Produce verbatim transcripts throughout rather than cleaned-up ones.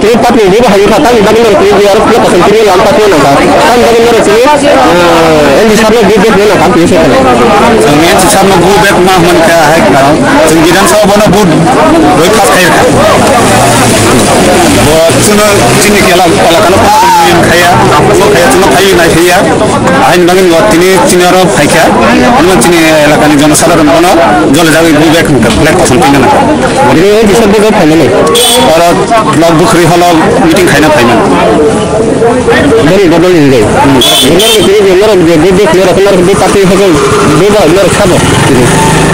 Tini patni ni bahai kha, tani bagwi no tini biar kula kasam tini lam patni no kha. Tani bagwi no tini, eh, N G sir no give back no kha, tini sekali. N G sir no give back ma man kha hai kha. Tini Bidhan Sabha bono vote roi pass khai kha. Bo chwngno chini kela, kela kano pa khaya, khaya chwngno phai nai khaya. Ahin bagwi no tini chini aro phai kha. Ano chini elakani jonosadharon bono jole jagwi give back hwn kha, flag kasam tini no. Tini N G sir give back phainani. Oro Block Bukhri holo meeting khaina phaimani. Boni bodol ni le. Norok ni tini je norok je, je, je, norok, norok je party hono, je ba, norok sabo.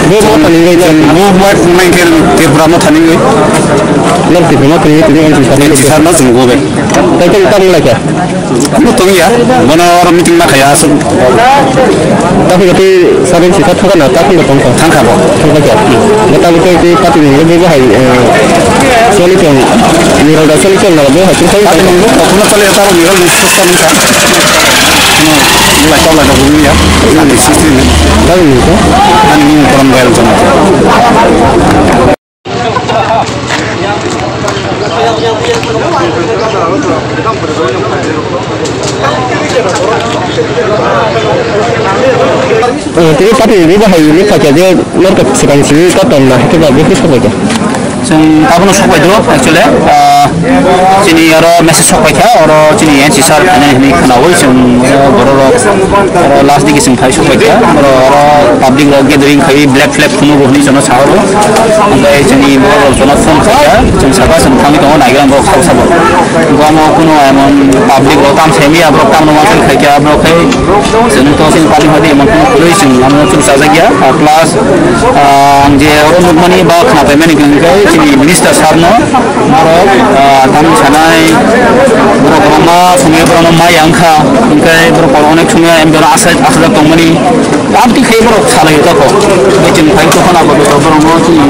Je motha ni le, norok. Movement nang khe Tripura motha ni le. Norok Tripura motha ni le, tini N G sir ni le. N G sir no chwng go be. Tai tini tamo lai kha. Ano tong ya, bono oro meeting ma khaya aswk. Takhwlai twi saben sita thangkha na, takhwlai tongkha. Thangkha bo. Thangkha khe. Bo tabuk tei tei pati ni bo hai, eh, soli tong, ni rada soli tong na bo hai tei soli tong. Pati ni bo kono soli tong ni rada soli tong. Ni lai tong lai da bo ya. Ani sisi ni. Ani ni ko. Ani ni koram bayar jana. Eh, tini party ni bahai ni kha khe je norok swkang simi kotom na hete ba bwkhe sok bai kha. Chwng tabukno sok bai do actually, ah, chini oro message sok bai kha, oro chini N C sir phainai hinwi khwnawi chwng oro borok rok oro last digi chwng phai sok bai kha, oro, oro public rok gathering khai black flag phunuk rok hinwi chwngno sa horo. Hwnkhe chini borok rok jono phone khaikha, chwng saka chwng thangwi tongo, naigra borok sabo sabo. Hwnkhe omo kunu emon public rok tam saimaya, borok tamno uansuk khaikha, borok khai chwng to chini party phaidi emon kunu kwrwi chwng omo chwng chajakya. Ah, plus, ah, ang je oro nukmani ba khnapaimani hwnkhe chini minister sir no borok, ah, tamni sanai borok kwbangma somoi borokno ma yang kha, hwnkhe borok onek somoi em asajak tongmani. Amtwi khai borok salai tako. Bai chwng phai tokon abo borok no chini o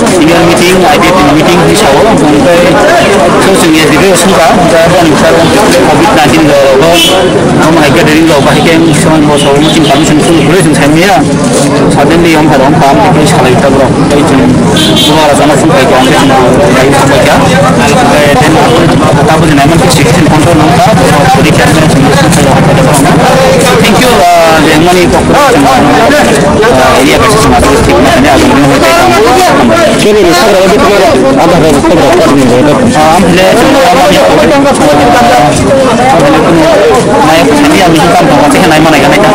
senior meeting, I P F T ni meeting hinwi sao. Hwnkhe so chwng S D P o swngkha, hwnkhe bo ni bwskango covid nineteen rok, omo hai gathering rok bahai khe swng bo sao, chini permission swng kwrwi chwng sai manya. Suddenly omo hai rok wngkha, amtwi khai salai ta borok. Tei chwng Bubagra chana sung pai kha, hwnkhe chwng bai sung pai kha. Hwnkhe then abo jwnai man khe sixteen control nang kha, borok pori kha, chwng sung pai kha. Thank you, ah, je mani kok, ah, area kaisa chwng aswk thik ma thani abo ni hwnkhe. Khe ni sagra bai khe tongma rok, adha rok, kok rok, kok ni rok. Ah, am le chwng ma ya ko. Am le kuno ma ya ko, ni ami kam thang ma se nai ma nai ka nai ta.